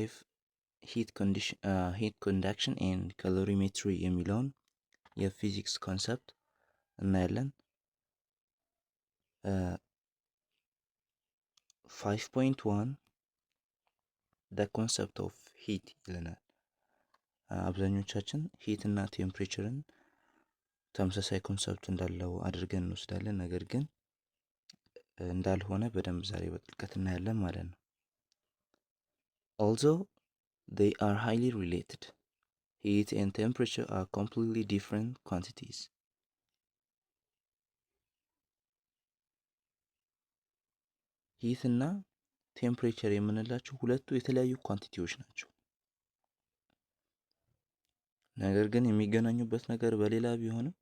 5 heat conduction and calorimetry የሚለውን የፊዚክስ concept እናያለን። 5.1 the concept of heat ይለናል። አብዛኞቻችን heat እና temperature ን ተመሳሳይ concept እንዳለው አድርገን እንወስዳለን። ነገር ግን እንዳልሆነ በደንብ ዛሬ በጥልቀት እናያለን ማለት ነው። Although they are highly related, heat and temperature are completely different quantities. Heat እና temperature የምንላቸው ሁለቱ የተለያዩ quantity ዎች ናቸው። ነገር ግን የሚገናኙበት ነገር በሌላ ቢሆንም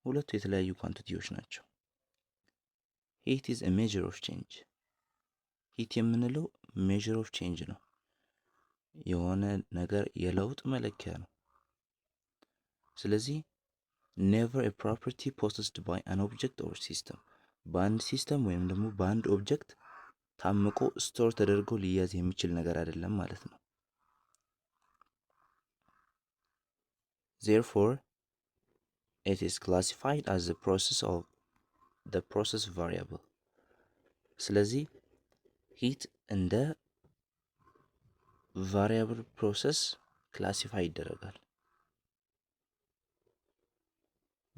ሁለቱ የተለያዩ quantity ዎች ናቸው። Heat is measure of change። Heat የምንለው measure of change ነው። የሆነ ነገር የለውጥ መለኪያ ነው። ስለዚህ never a property possessed by an object or system፣ በአንድ system ወይም ደግሞ በአንድ object ታምቆ store ተደርጎ ሊያዝ የሚችል ነገር አይደለም ማለት ነው። Therefore, it is classified as the process of the process variable። ስለዚህ heat እንደ variable process classify ይደረጋል።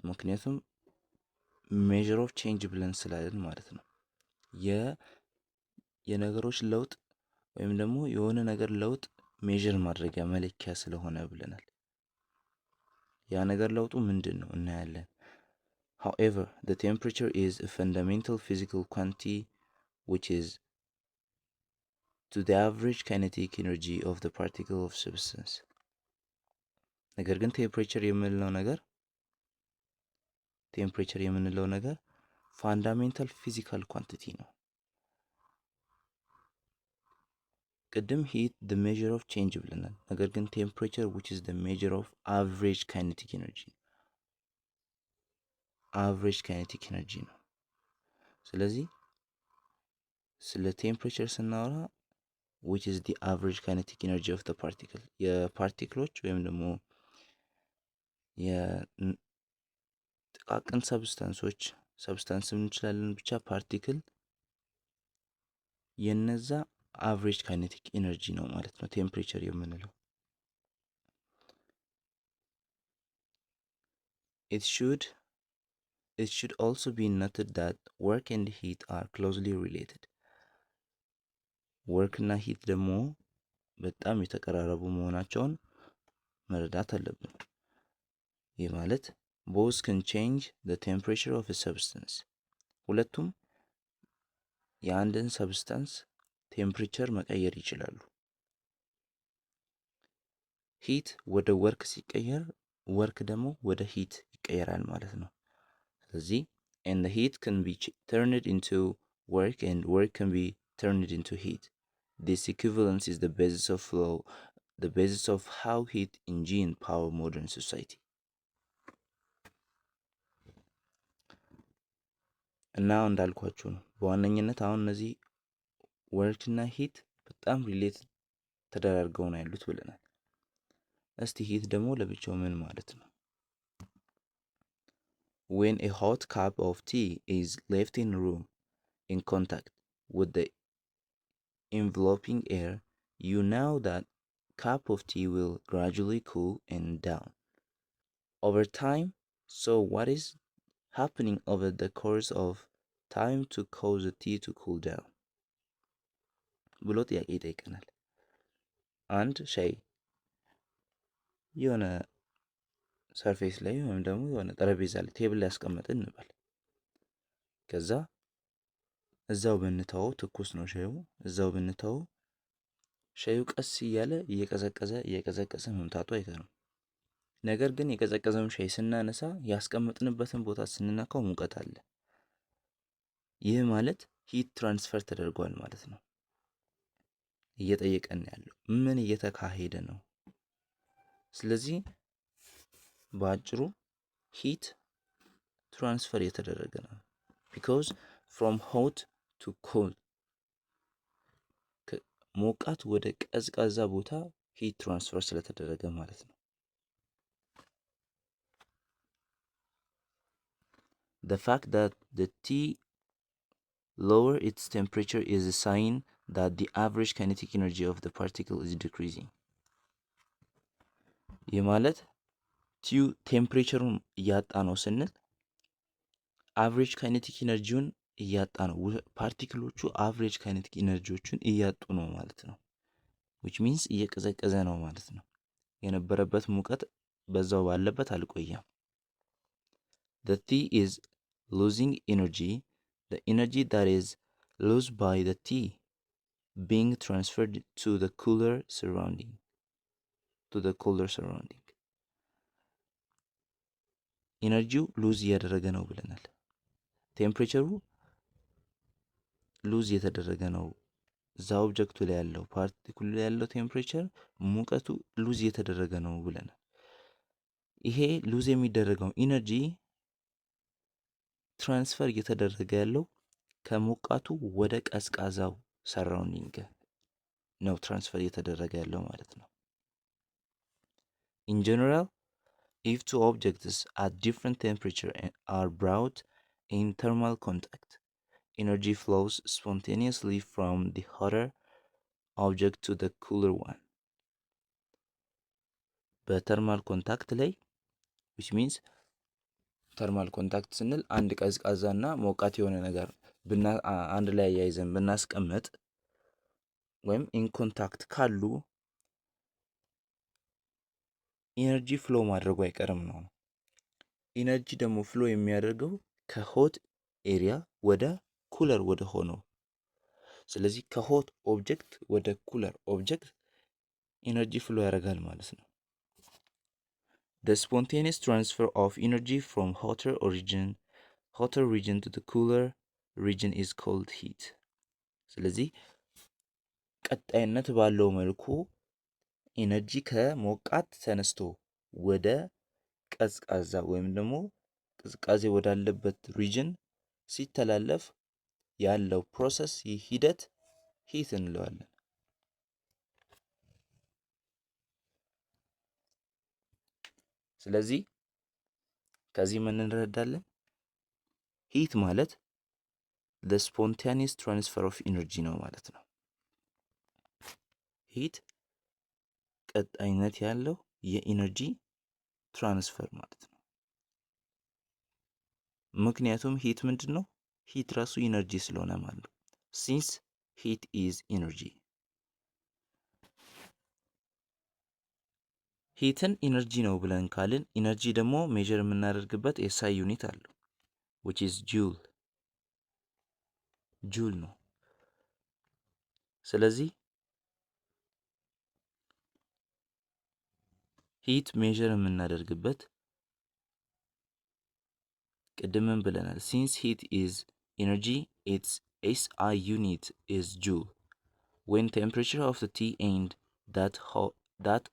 ምክንያቱም measure of change ብለን ስላለን ማለት ነው። የነገሮች ለውጥ ወይም ደግሞ የሆነ ነገር ለውጥ measure ማድረጊያ መለኪያ ስለሆነ ብለናል። ያ ነገር ለውጡ ምንድን ነው እናያለን። However, the temperature is a fundamental physical quantity, which is to the average kinetic energy of the particle of substance። ነገር ግን temperature የምንለው ነገር fundamental physical quantity ነው። ቅድም heat the measure of change ብለናል። ነገር ግን temperature, which is the measure of average kinetic energy, average kinetic energy ነው። ስለዚህ ስለ temperature ስናወራ which is the average kinetic energy of the particle፣ የ particle ኦች ወይም ደግሞ የጥቃቅን substance ኦች፣ substance እንችላለን ብቻ particle፣ የነዛ average kinetic energy ነው ማለት ነው temperature የምንለው። It should also be noted that work and heat are closely related። Work እና heat ደግሞ በጣም የተቀራረቡ መሆናቸውን መረዳት አለብን። ይህ ማለት both can change the temperature of a substance፣ ሁለቱም የአንድን substance temperature መቀየር ይችላሉ። Heat ወደ work ሲቀየር work ደግሞ ወደ heat ይቀየራል ማለት ነው። ስለዚህ and the heat can be turned into work and work can be turned into heat. This equivalence is the basis of flow, the basis of how heat engine power modern society። እና እንዳልኳችሁ ነው። በዋነኝነት አሁን እነዚህ work እና heat በጣም relate ተደራርገው ነው ያሉት ብለናል። እስቲ heat ደግሞ ለብቻው ምን ማለት ነው? When a hot cup of tea is left in room in contact with the enveloping air, you know that cup of tea will gradually cool and down over time. So what is happening over the course of time to cause the tea to cool down? ብሎ ጥያቄ ይጠይቀናል። አንድ ሻይ የሆነ surface ላይ ወይም ደግሞ የሆነ ጠረጴዛ ላይ፣ table ላይ ያስቀመጥን እንበል። ከዛ እዛው ብንተወው፣ ትኩስ ነው ሻዩ፣ እዛው ብንተወው ሻዩ ቀስ እያለ እየቀዘቀዘ እየቀዘቀዘ መምጣቱ አይቀርም። ነገር ግን የቀዘቀዘውን ሻይ ስናነሳ ያስቀመጥንበትን ቦታ ስንነካው ሙቀት አለ። ይህ ማለት heat transfer ተደርጓል ማለት ነው። እየጠየቀን ያለው ምን እየተካሄደ ነው? ስለዚህ በአጭሩ heat transfer እየተደረገ ነው። Because from hot to cold፣ ከሞቃት ወደ ቀዝቃዛ ቦታ heat transfer ስለተደረገ ማለት ነው። The fact that the tea lower its temperature is a sign that the average kinetic energy of the particle is decreasing. ይህ ማለት tea ው temperature ሩን እያጣ ነው ስንል average kinetic energy ውን እያጣ ነው። Particle ኦቹ average kinetic energy ዎቹን እያጡ ነው ማለት ነው። Which means እየቀዘቀዘ ነው ማለት ነው። የነበረበት ሙቀት በዛው ባለበት አልቆየም። The tea is losing energy. The energy that is lost by the tea being transferred to the cooler surrounding to the colder surrounding. Energy ው lose እያደረገ ነው ብለናል። Temperature ሩ lose እየተደረገ ነው። እዛ object ኡ ላይ ያለው፣ particle ኡ ላይ ያለው temperature ሙቀቱ lose እየተደረገ ነው ብለናል። ይሄ lose የሚደረገው energy transfer እየተደረገ ያለው ከሞቃቱ ወደ ቀዝቃዛው surrounding ነው transfer እየተደረገ ያለው ማለት ነው። In general, if two objects at different temperature are brought in thermal contact, energy flows spontaneously from the hotter object to the cooler one. በ thermal contact ላይ፣ which means thermal contact ስንል አንድ ቀዝቃዛ እና ሞቃት የሆነ ነገር አንድ ላይ አያይዘን ብናስቀምጥ ወይም in contact ካሉ energy flow ማድረጉ አይቀርም ነው። Energy ደግሞ flow የሚያደርገው ከ hot area ወደ cooler ወደ ሆነው። ስለዚህ ከ hot object ወደ cooler object energy flow ያደርጋል ማለት ነው። The spontaneous transfer of energy from hotter region to the cooler region is called heat. ስለዚህ ቀጣይነት ባለው መልኩ energy ከሞቃት ተነስቶ ወደ ቀዝቃዛ ወይም ደግሞ ቅዝቃዜ ወዳለበት region ሲተላለፍ ያለው process፣ ይህ ሂደት heat እንለዋለን። ስለዚህ ከዚህ ምን እንረዳለን? Heat ማለት the spontaneous transfer of energy ነው ማለት ነው። Heat ቀጣይነት ያለው የ energy transfer ማለት ነው። ምክንያቱም heat ምንድን ነው? Heat ራሱ energy ስለሆነ ማለት ነው። Since heat is energy፣ heat ን energy ነው ብለን ካልን energy ደግሞ measure የምናደርግበት SI unit አለው፣ which is joule፣ joule ነው። ስለዚህ heat measure የምናደርግበት ቅድምም ብለናል። Since heat is energy, its SI unit is joule. When temperature of the tea and that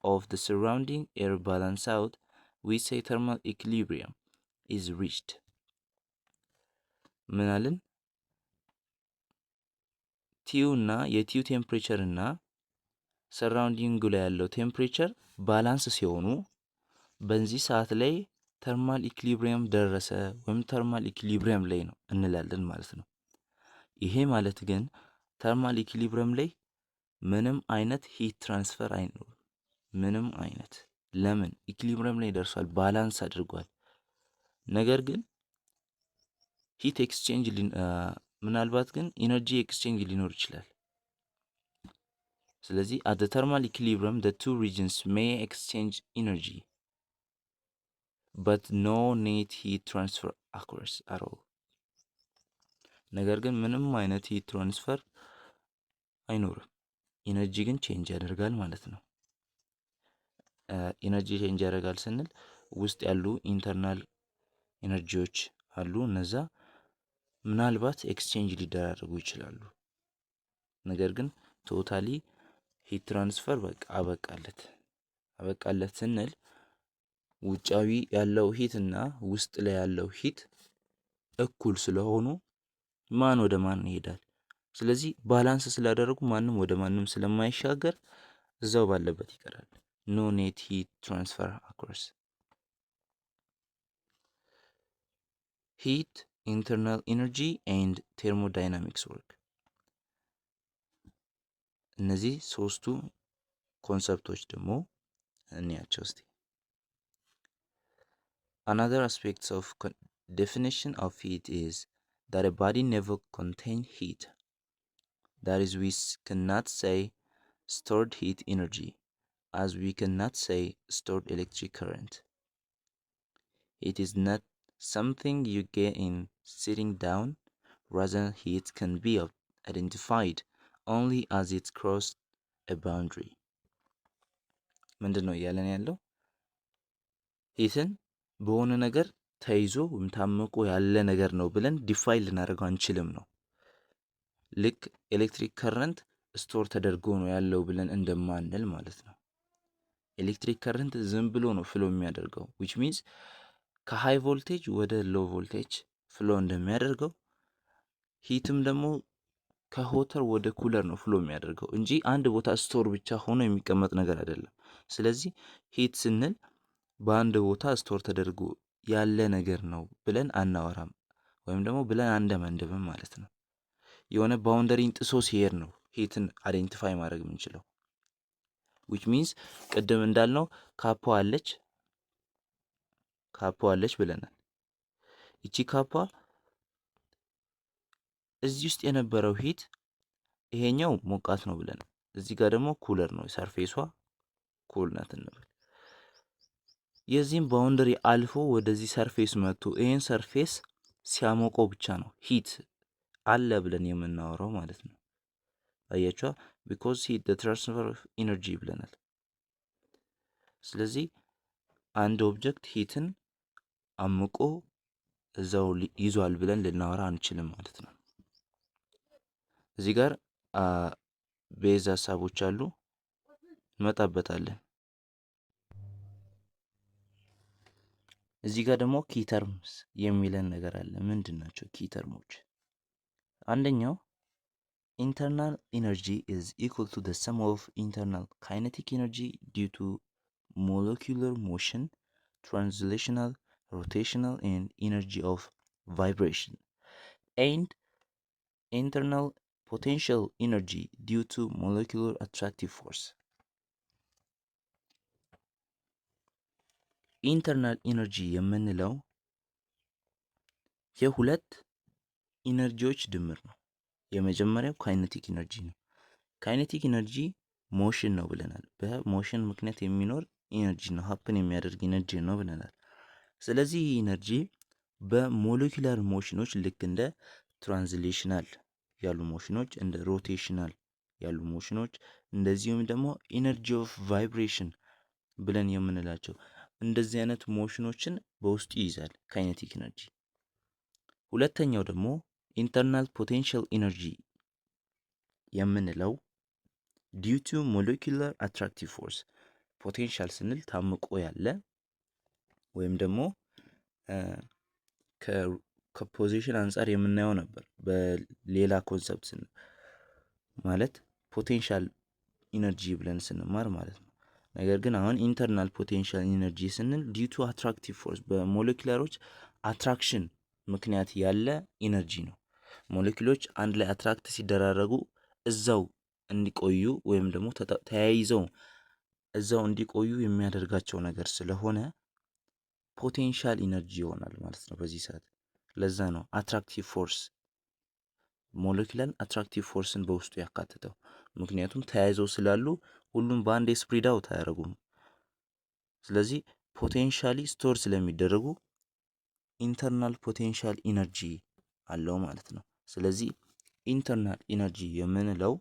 of the surrounding air balance out, we say thermal equilibrium is reached. ምን አልን? Tea ው እና የ tea ው temperature እና surrounding ኡ ላይ ያለው temperature balance ሲሆኑ በዚህ ሰዓት ላይ thermal equilibrium ደረሰ ወይም thermal equilibrium ላይ ነው እንላለን ማለት ነው። ይሄ ማለት ግን thermal equilibrium ላይ ምንም አይነት heat transfer አይኖርም። ምንም አይነት። ለምን? Equilibrium ላይ ደርሷል፣ balance አድርጓል። ነገር ግን heat exchange፣ ምናልባት ግን energy exchange ሊኖር ይችላል። ስለዚህ at the thermal equilibrium, the two regions may exchange energy, but no net heat transfer occurs at all. ነገር ግን ምንም አይነት heat transfer አይኖርም። Energy ግን change ያደርጋል ማለት ነው። Energy change ያደርጋል ስንል ውስጥ ያሉ internal energy ዎች አሉ። እነዛ ምናልባት exchange ሊደራረጉ ይችላሉ። ነገር ግን totally heat transfer በቃ አበቃለት። አበቃለት ስንል ውጫዊ ያለው heat እና ውስጥ ላይ ያለው heat እኩል ስለሆኑ ማን ወደ ማን ይሄዳል? ስለዚህ balance ስላደረጉ ማንም ወደ ማንም ስለማይሻገር እዛው ባለበት ይቀራል። No net heat transfer occurs። Heat, internal energy and thermodynamics work። እነዚህ ሶስቱ concept ኦች ደግሞ እንያቸው እስቲ። Another aspect of definition of heat is that a body never contain heat. That is, we cannot say stored heat energy, as we cannot say stored electric current. It is not something you get in sitting down, rather heat can be identified only as it crossed a boundary. ምንድን ነው እያለን ያለው? Heat ን በሆነ ነገር ተይዞ ወይም ታምቆ ያለ ነገር ነው ብለን define ልናደርገው አንችልም ነው። ልክ electric current store ተደርጎ ነው ያለው ብለን እንደማንል ማለት ነው። Electric current ዝም ብሎ ነው flow የሚያደርገው፣ which means ከ high voltage ወደ low voltage flow እንደሚያደርገው heat ም ደግሞ ከ hotter ወደ cooler ነው flow የሚያደርገው እንጂ አንድ ቦታ store ብቻ ሆኖ የሚቀመጥ ነገር አይደለም። ስለዚህ heat ስንል በአንድ ቦታ store ተደርጎ ያለ ነገር ነው ብለን አናወራም ወይም ደግሞ ብለን አንደመንድምም ማለት ነው። የሆነ boundary ን ጥሶ ሲሄድ ነው heat ን identify ማድረግ የምንችለው። Which means ቅድም እንዳልነው cup ኣ አለች፣ cup ኣ አለች ብለናል። ይቺ cup ኣ እዚህ ውስጥ የነበረው heat ይሄኛው ሞቃት ነው ብለናል። እዚህ ጋር ደግሞ cooler ነው፣ surface ኧ cool ናት እንበል። የዚህም boundary አልፎ ወደዚህ surface መጥቶ ይህን surface ሲያሞቀው ብቻ ነው heat አለ ብለን የምናወራው ማለት ነው። አያችኋ? Because heat transfer of energy ብለናል። ስለዚህ አንድ object heat ን አምቆ እዛው ይዟል ብለን ልናወራ አንችልም ማለት ነው። እዚህ ጋር base ሀሳቦች አሉ፣ እንመጣበታለን። እዚህ ጋር ደግሞ key terms የሚለን ነገር አለ። ምንድን ናቸው key term ኦች? አንደኛው internal energy is equal to the sum of internal kinetic energy due to molecular motion, translational, rotational and energy of vibration, and internal potential energy due to molecular attractive force። Internal energy የምንለው የሁለት energy ዎች ድምር ነው። የመጀመሪያው kinetic energy ነው። Kinetic energy motion ነው ብለናል። በ motion ምክንያት የሚኖር energy ነው፣ happen የሚያደርግ energy ነው ብለናል። ስለዚህ ይህ energy በ molecular motion ኖች ልክ እንደ translational ያሉ motion ኖች፣ እንደ rotational ያሉ motion ኖች፣ እንደዚሁም ደግሞ energy of vibration ብለን የምንላቸው እንደዚህ አይነት motion ኖችን በውስጡ ይይዛል kinetic energy። ሁለተኛው ደግሞ internal potential energy የምንለው due to molecular attractive force። Potential ስንል ታምቆ ያለ ወይም ደግሞ ከ position አንጻር የምናየው ነበር በሌላ concept ስንል ማለት potential energy ብለን ስንማር ማለት ነው። ነገር ግን አሁን internal potential energy ስንል due to attractive force በ molecular ኦች attraction ምክንያት ያለ energy ነው። ሞለኪሎች አንድ ላይ attract ሲደራረጉ እዛው እንዲቆዩ ወይም ደግሞ ተያይዘው እዛው እንዲቆዩ የሚያደርጋቸው ነገር ስለሆነ potential energy ይሆናል ማለት ነው በዚህ ሰዓት። ለዛ ነው attractive force molecular attractive force ን በውስጡ ያካትተው። ምክንያቱም ተያይዘው ስላሉ ሁሉም በአንዴ spread out አያደርጉም። ስለዚህ potentially store ስለሚደረጉ internal potential energy አለው ማለት ነው። ስለዚህ internal energy የምንለው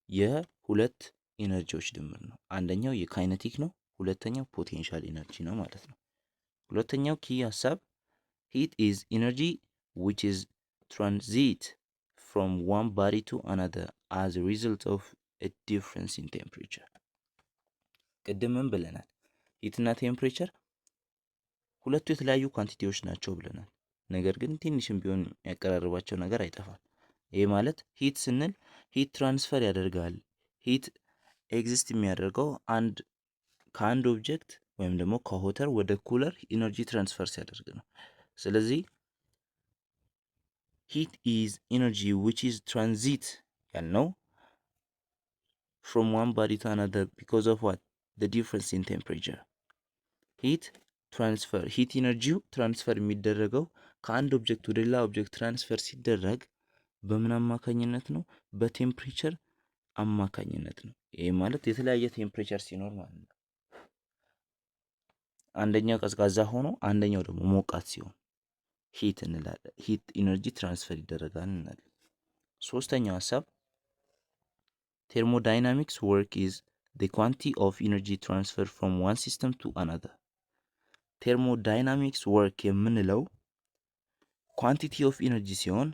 የሁለት energy ዎች ድምር ነው። አንደኛው የ kinetic ነው፣ ሁለተኛው potential energy ነው ማለት ነው። ሁለተኛው key ሀሳብ heat is energy which is transit from one body to another as result of a difference in temperature። ቅድምም ብለናል heat ና temperature ሁለቱ የተለያዩ quantity ዎች ናቸው ብለናል። ነገር ግን ትንሽም ቢሆን የሚያቀራርባቸው ነገር አይጠፋም። ይህ ማለት heat ስንል heat transfer ያደርጋል። Heat exist የሚያደርገው አንድ ከአንድ object ወይም ደግሞ ከ hotter ወደ cooler energy transfer ሲያደርግ ነው። ስለዚህ heat is energy which is transit ያልነው from one body to another because of what? The difference in temperature. Heat transfer, heat energy ው transfer የሚደረገው ከአንድ object ወደ ሌላ object transfer ሲደረግ በምን አማካኝነት ነው? በ temperature አማካኝነት ነው። ይህ ማለት የተለያየ temperature ሲኖር ማለት ነው። አንደኛው ቀዝቃዛ ሆኖ አንደኛው ደግሞ ሞቃት ሲሆን heat እንላለን። Heat energy transfer ይደረጋል እንላለን። ሶስተኛው ሀሳብ thermodynamics work is the quantity of energy transfer from one system to another። Thermodynamics work የምንለው quantity of energy ሲሆን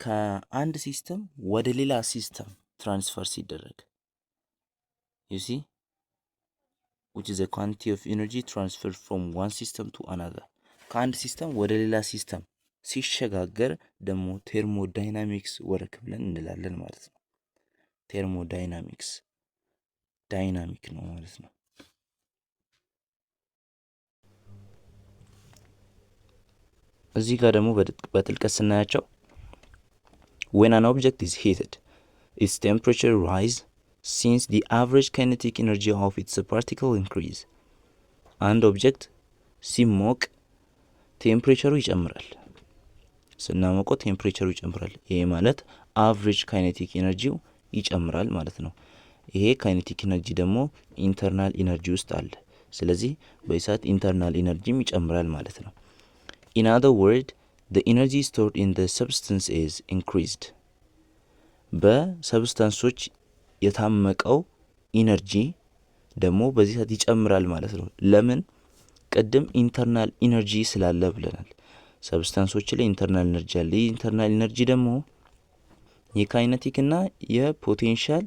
ከአንድ system ወደ ሌላ system transfer ሲደረግ, you see, which is a quantity of energy transferred from one system to another። ከአንድ system ወደ ሌላ system ሲሸጋገር ደግሞ thermodynamics work ብለን እንላለን ማለት ነው። Thermodynamics dynamic ነው ማለት ነው። እዚህ ጋር ደግሞ በጥልቀት ስናያቸው when an object is heated, its temperature rise since the average kinetic energy of its particle increase። አንድ object ሲሞቅ temperature ሩ ይጨምራል። ስናሞቀው temperature ሩ ይጨምራል። ይሄ ማለት average kinetic energy ው ይጨምራል ማለት ነው። ይሄ kinetic energy ደግሞ internal energy ውስጥ አለ። ስለዚህ በዚህ ሰዓት internal energy ም ይጨምራል ማለት ነው። In other word, the energy stored in the substance is increased። በ substance ኦች የታመቀው energy ደግሞ በዚህ ሰዓት ይጨምራል ማለት ነው። ለምን? ቅድም internal energy ስላለ ብለናል። Substance ኦች ላይ internal energy አለ። ይህ internal energy ደግሞ የ kinetic እና የ potential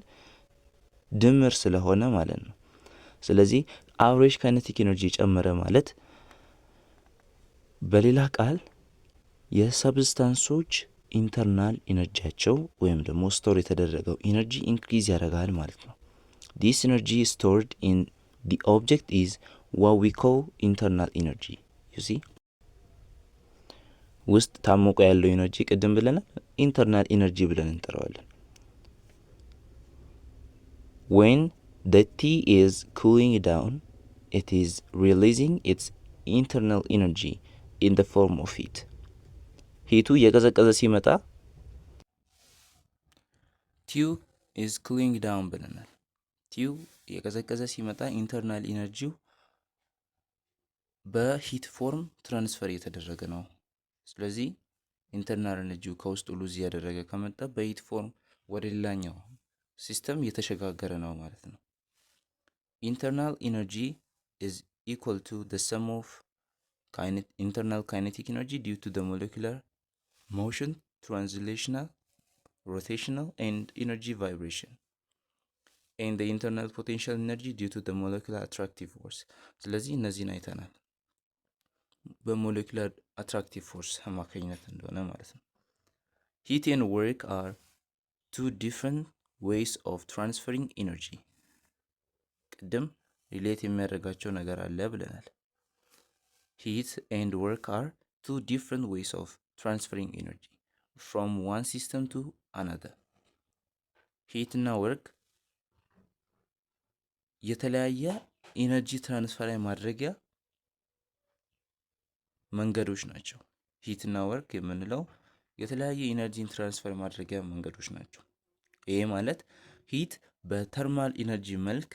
ድምር ስለሆነ ማለት ነው። ስለዚህ average kinetic energy ጨመረ ማለት በሌላ ቃል የ substance ኦች internal energy ያቸው ወይም ደግሞ store የተደረገው energy increase ያደርጋል ማለት ነው። This energy stored in the object is what we call internal energy, you see። ውስጥ ታምቆ ያለው energy ቅድም ብለናል፣ internal energy ብለን እንጠራዋለን። When the tea is cooling down, it is releasing its internal energy in the form of heat። Heat ኡ እየቀዘቀዘ ሲመጣ tea ው is cooling down ብለናል። Tea ው እየቀዘቀዘ ሲመጣ internal energy ው በ heat form transfer እየተደረገ ነው። ስለዚህ internal energy ው ከውስጡ lose እያደረገ ከመጣ በ heat form ወደ ሌላኛው system እየተሸጋገረ ነው ማለት ነው። Internal energy is equal to the sum of internal kinetic energy due to the molecular motion, translational, rotational and energy vibration, and the internal potential energy due to the molecular attractive force። ስለዚህ እነዚህን አይተናል በ molecular attractive force አማካኝነት እንደሆነ ማለት ነው። Heat and work are two different ways of transferring energy። ቅድም relate የሚያደርጋቸው ነገር አለ ብለናል። Heat and work are two different ways of transferring energy from one system to another። Heat እና work የተለያየ energy transfer ማድረጊያ መንገዶች ናቸው። Heat እና work የምንለው የተለያየ energy ን transfer ማድረጊያ መንገዶች ናቸው። ይሄ ማለት heat በ thermal energy መልክ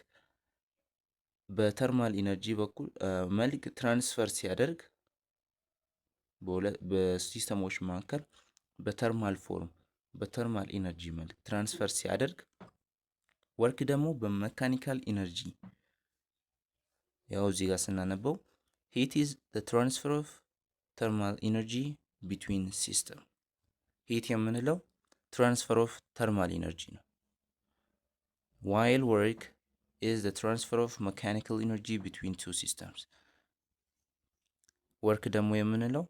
በ thermal energy በኩል መልክ transfer ሲያደርግ በ system ኦች መካከል በ thermal form በ thermal energy መልክ transfer ሲያደርግ፣ work ደግሞ በ mechanical energy። ያው እዚህ ጋር ስናነበው heat is the transfer of thermal energy between system። Heat የምንለው transfer of thermal energy ነው። While work is the transfer of mechanical energy between two systems። Work ደግሞ የምንለው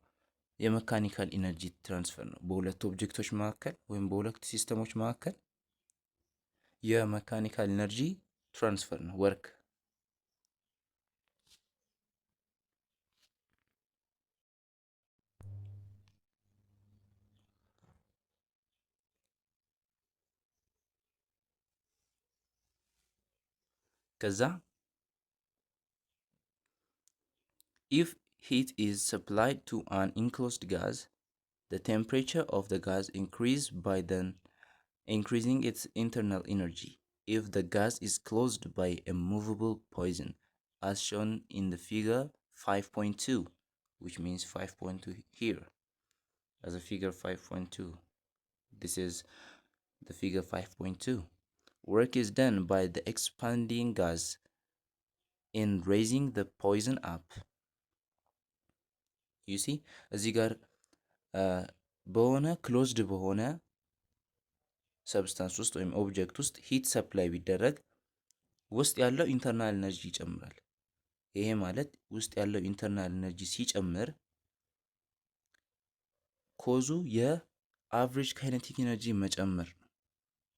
የ mechanical energy transfer ነው። በሁለት object ኦች መካከል ወይም በሁለት system ኦች መካከል የ mechanical energy transfer ነው work። ከዛ if heat is supplied to an enclosed gas, the temperature of the gas increase by then increasing its internal energy. If the gas is closed by a movable piston, as shown in the figure 5.2, which means 5.2 here, as a figure 5.2. This is the figure 5.2. Work is done by the expanding gas in raising the piston up. You see, እዚህ ጋር በሆነ closed በሆነ substance ውስጥ ወይም object ውስጥ heat supply ቢደረግ ውስጥ ያለው internal energy ይጨምራል። ይሄ ማለት ውስጥ ያለው internal energy ሲጨምር cause ኡ የ average kinetic energy መጨመር ነው።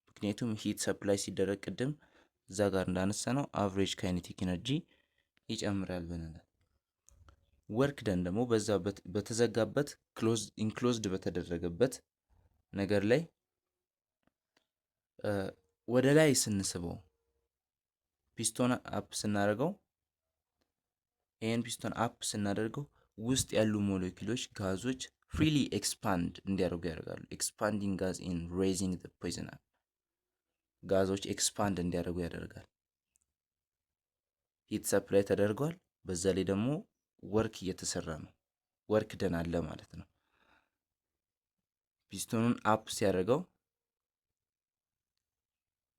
ምክንያቱም heat supply ሲደረግ ቅድም እዛ ጋር እንዳነሳነው average kinetic energy ይጨምራል ብለናል። Work done ደግሞ በዛ በተዘጋበት enclosed በተደረገበት ነገር ላይ ወደ ላይ ስንስበው፣ piston up ስናደርገው፣ ይህን piston up ስናደርገው ውስጥ ያሉ ሞለኪሎች ጋዞች freely expand እንዲያደርጉ ያደርጋሉ። Expanding gas in raising piston up ጋዞች expand እንዲያደርጉ ያደርጋል። Heat supply ተደርጓል። በዛ ላይ ደግሞ work እየተሰራ ነው። Work done አለ ማለት ነው። Piston ኑን up ሲያደርገው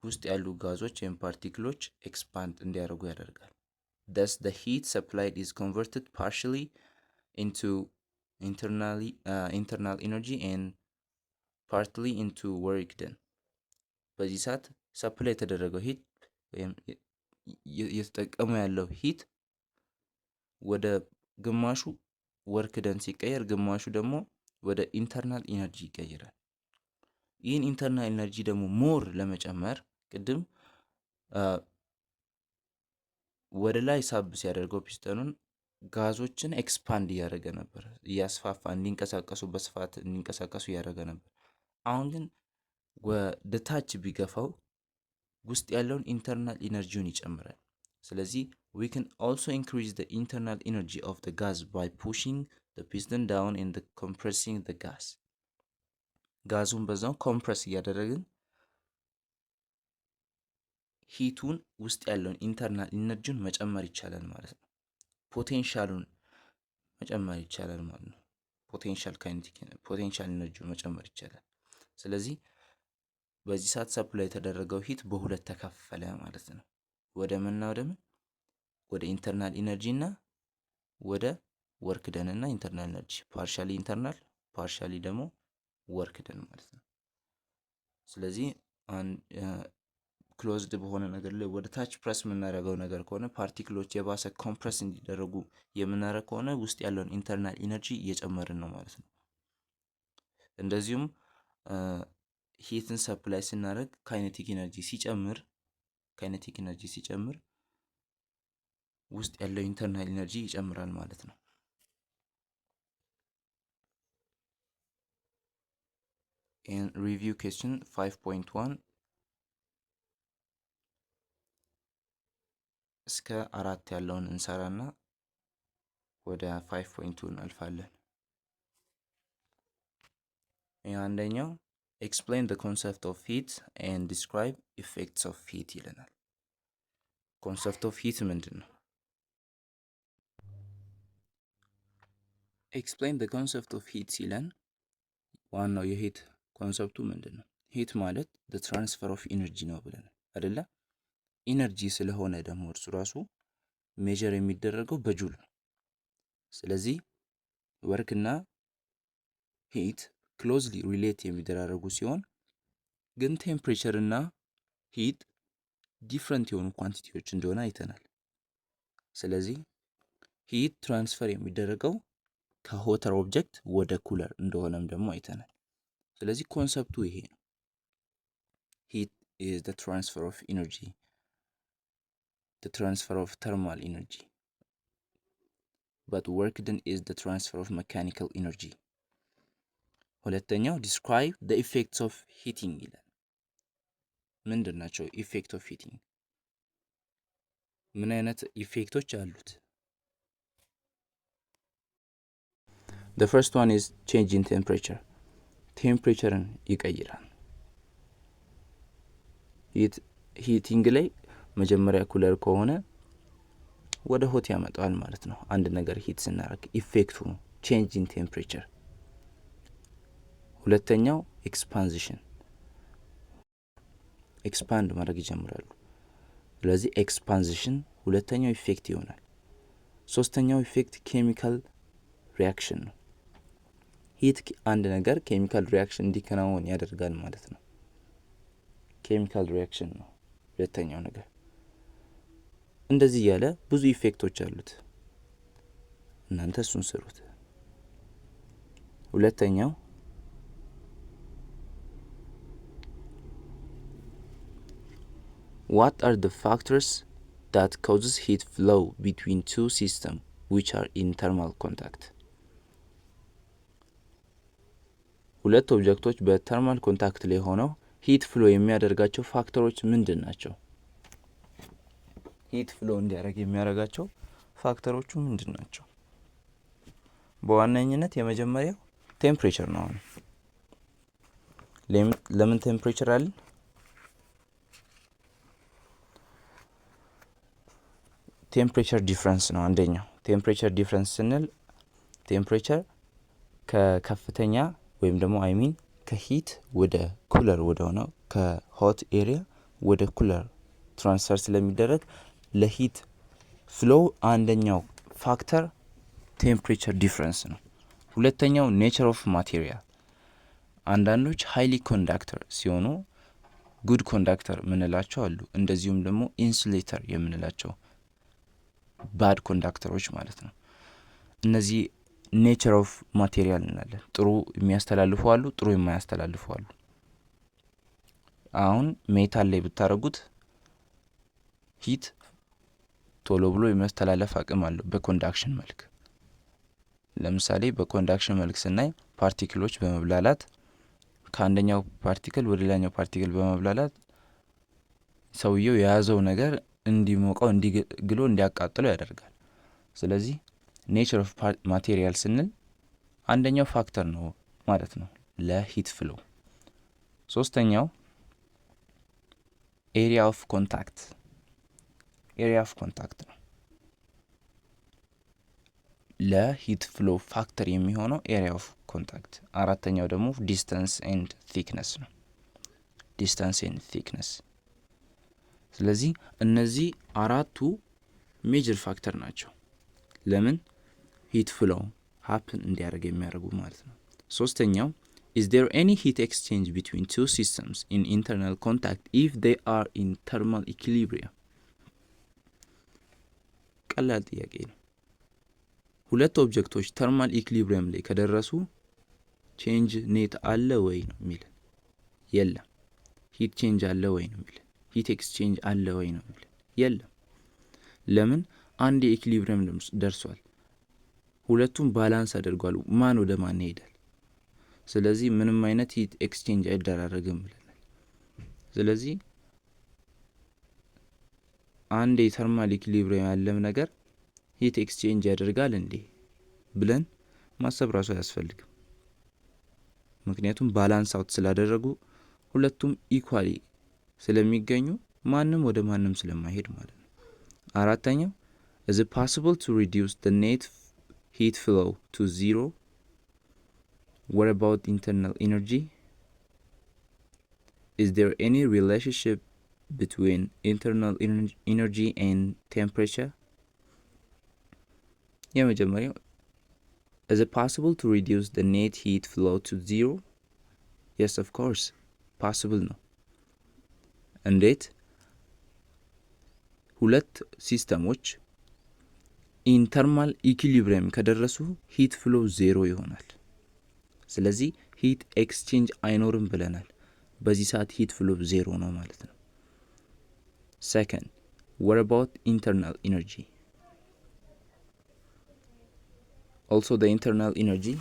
ውስጥ ያሉ ጋዞች ወይም particle ኦች expand እንዲያደርጉ ያደርጋል። Thus, the heat supplied is converted partially into internal energy and partly into work done. በዚህ ሰዓት supply የተደረገው heat ወይም እየተጠቀሙ ያለው heat ወደ ግማሹ work done ሲቀየር ግማሹ ደግሞ ወደ internal energy ይቀየራል። ይህን internal energy ደግሞ more ለመጨመር ቅድም ወደ ላይ ሳብ ሲያደርገው piston ኑን ጋዞችን expand እያደረገ ነበር፣ እያስፋፋ እንዲንቀሳቀሱ፣ በስፋት እንዲንቀሳቀሱ እያደረገ ነበር። አሁን ግን ወደ ታች ቢገፋው ውስጥ ያለውን internal energy ውን ይጨምራል። ስለዚህ we can also increase the internal energy of the gas by pushing the piston down and compressing the gas. ጋዙን በዛው compress እያደረግን heat ኡን ውስጥ ያለውን internal energy ውን መጨመር ይቻላል ማለት ነው። Potential ኡን መጨመር ይቻላል ማለት ነው። Potential kinetic potential energy ውን መጨመር ይቻላል። ስለዚህ በዚህ ሰዓት supply የተደረገው heat በሁለት ተከፈለ ማለት ነው። ወደ ምንና ወደ ምን? ወደ internal energy እና ወደ work done እና internal energy፣ partially internal, partially ደግሞ work done ማለት ነው። ስለዚህ closed በሆነ ነገር ላይ ወደ ታች ፕረስ የምናደርገው ነገር ከሆነ፣ particle ኦች የባሰ compress እንዲደረጉ የምናደርግ ከሆነ ውስጥ ያለውን internal energy እየጨመርን ነው ማለት ነው። እንደዚሁም heat ን supply ስናደርግ kinetic energy ሲጨምር ውስጥ ያለው internal energy ይጨምራል ማለት ነው። In review question 5.1 እስከ አራት ያለውን እንሰራና ወደ 5.2 እናልፋለን። ይህ አንደኛው "Explain the concept of heat and describe effects of heat" ይለናል። Concept of heat ምንድን ነው? "Explain the concept of heat" ሲለን ዋናው የ heat concept ኡ ምንድን ነው? Heat ማለት the transfer of energy ነው ብለናል አይደለ? Energy ስለሆነ ደግሞ እርሱ ራሱ measure የሚደረገው በጁል ነው። ስለዚህ work ና heat closely relate የሚደራረጉ ሲሆን ግን temperature እና heat different የሆኑ quantity ዎች እንደሆነ አይተናል። ስለዚህ heat transfer የሚደረገው ከ hotter object ወደ cooler እንደሆነም ደግሞ አይተናል። ስለዚህ concept ኡ ይሄ ነው። Heat is the transfer of energy, the transfer of thermal energy, but work done is the transfer of mechanical energy። ሁለተኛው describe the effects of heating ይላል። ምንድን ናቸው effect of heating? ምን አይነት effect ኦች አሉት? The first one is change in temperature. Temperature ን ይቀይራል። Heating ላይ መጀመሪያ cooler ከሆነ ወደ hot ያመጣዋል ማለት ነው። አንድ ነገር heat ስናደርግ effect ኡ ነው change in temperature። ሁለተኛው expansion፣ expand ማድረግ ይጀምራሉ። ስለዚህ expansion ሁለተኛው effect ይሆናል። ሶስተኛው effect chemical reaction ነው። Heat አንድ ነገር chemical reaction እንዲከናወን ያደርጋል ማለት ነው። Chemical reaction ነው ሁለተኛው ነገር። እንደዚህ እያለ ብዙ effect ኦች አሉት። እናንተ እሱን ስሩት። ሁለተኛው what are the factors that causes heat flow between two system which are in thermal contact? ሁለት object ኦች በ thermal contact ላይ ሆነው heat flow የሚያደርጋቸው factor ኦች ምንድን ናቸው? Heat flow እንዲያደርግ የሚያደርጋቸው factor ኦቹ ምንድን ናቸው? በዋነኝነት የመጀመሪያው temperature ነው። አሁን ለምን temperature አለን? Temperature difference ነው አንደኛው። Temperature difference ስንል temperature ከከፍተኛ ወይም ደግሞ I mean ከ heat ወደ cooler ወደ ሆነው ከ hot area ወደ cooler transfer ስለሚደረግ ለ heat flow አንደኛው factor temperature difference ነው። ሁለተኛው nature of material፣ አንዳንዶች highly conductor ሲሆኑ good conductor የምንላቸው አሉ። እንደዚሁም ደግሞ insulator የምንላቸው bad conductor ኦች ማለት ነው። እነዚህ nature of material እንላለን። ጥሩ የሚያስተላልፉ አሉ፣ ጥሩ የማያስተላልፉ አሉ። አሁን metal ላይ ብታደርጉት heat ቶሎ ብሎ የማስተላለፍ አቅም አለው በ conduction መልክ። ለምሳሌ በ conduction መልክ ስናይ particle ኦች በመብላላት ከአንደኛው particle ወደ ሌላኛው particle በመብላላት ሰውየው የያዘው ነገር እንዲሞቀው እንዲግሎ እንዲያቃጥለው ያደርጋል። ስለዚህ nature of material ስንል አንደኛው factor ነው ማለት ነው ለ heat flow። ሶስተኛው area of contact፣ area of contact ነው። ለ heat flow factor የሚሆነው area of contact። አራተኛው ደግሞ distance and thickness ነው። Distance and thickness። ስለዚህ እነዚህ አራቱ major factor ናቸው። ለምን heat flow happen እንዲያደርግ የሚያደርጉ ማለት ነው። ሶስተኛው is there any heat exchange between two systems in internal contact if they are in thermal equilibrium? ቀላል ጥያቄ ነው። ሁለት object ኦች thermal equilibrium ላይ ከደረሱ change net አለ ወይ ነው የሚለን። የለም። Heat change አለ ወይ ነው የሚለን። Heat exchange አለ ወይ ነው የሚለን። የለም። ለምን? አንድ የ equilibrium ደርሷል። ሁለቱም balance አድርጓል። ማን ወደ ማን ይሄዳል? ስለዚህ ምንም አይነት heat exchange አይደራረግም ብለናል። ስለዚህ አንድ የ thermal equilibrium ያለም ነገር heat exchange ያደርጋል እንዴ ብለን ማሰብ ራሱ አያስፈልግም። ምክንያቱም balance out ስላደረጉ ሁለቱም equally ስለሚገኙ ማንም ወደ ማንም ስለማይሄድ ማለት ነው። አራተኛው is it possible to reduce the net heat flow to zero? What about internal energy? Is there any relationship between internal energy and temperature? የመጀመሪያው is it possible to reduce the net heat flow to zero? Yes, of course possible ነው። እንዴት? ሁለት system ኦች In thermal equilibrium ከደረሱ heat flow zero ይሆናል። ስለዚህ heat exchange አይኖርም ብለናል። በዚህ ሰዓት heat flow zero ነው ማለት ነው። Second, what about internal energy? Also, the internal energy,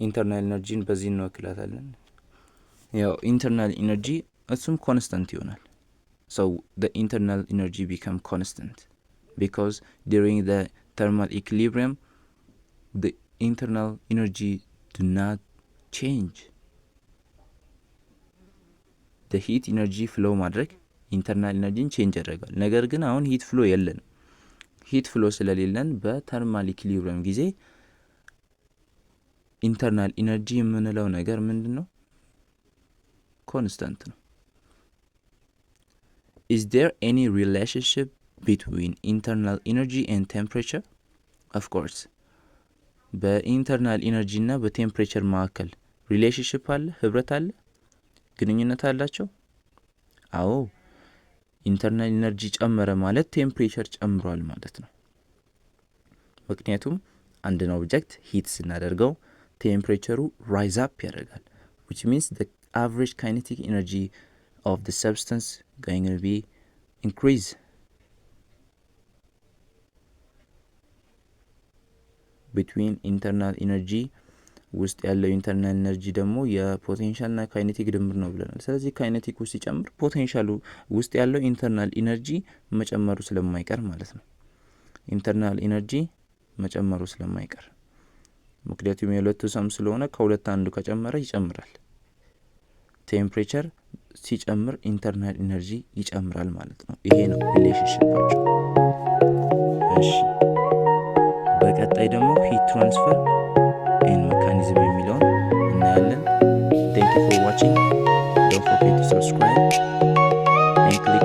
internal energy ን በዚህ እንወክላታለን። ያው internal energy እሱም constant ይሆናል። So the internal energy become constant because during the thermal equilibrium, the internal energy do not change. The heat energy flow ማድረግ internal energy ን change ያደርጋል። ነገር ግን አሁን heat flow የለንም። Heat flow ስለሌለን በ thermal equilibrium ጊዜ internal energy የምንለው ነገር ምንድን ነው? Constant ነው። Is there any relationship between internal energy and temperature? Of course. በ internal energy እና በ temperature መካከል relationship አለ፣ ህብረት አለ፣ ግንኙነት አላቸው። አዎ፣ internal energy ጨመረ ማለት temperature ጨምሯል ማለት ነው። ምክንያቱም አንድን object heat ስናደርገው temperature ሩ rise up ያደርጋል፣ which means the average kinetic energy of the substance going to be increase. Between internal energy ውስጥ ያለው internal energy ደግሞ የ potential ና kinetic ድምር ነው ብለናል። ስለዚህ kinetic ኩ ሲጨምር potential ኡ ውስጥ ያለው internal energy መጨመሩ ስለማይቀር ማለት ነው። Internal energy መጨመሩ ስለማይቀር፣ ምክንያቱም የሁለቱ sum ስለሆነ ከሁለት አንዱ ከጨመረ ይጨምራል። Temperature ሲጨምር internal energy ይጨምራል ማለት ነው። ይሄ ነው relationship ኣቸው። እሺ፣ በቀጣይ ደግሞ heat transfer and mechanism የሚለውን እናያለን። Thank you for watching. Don't forget to subscribe and click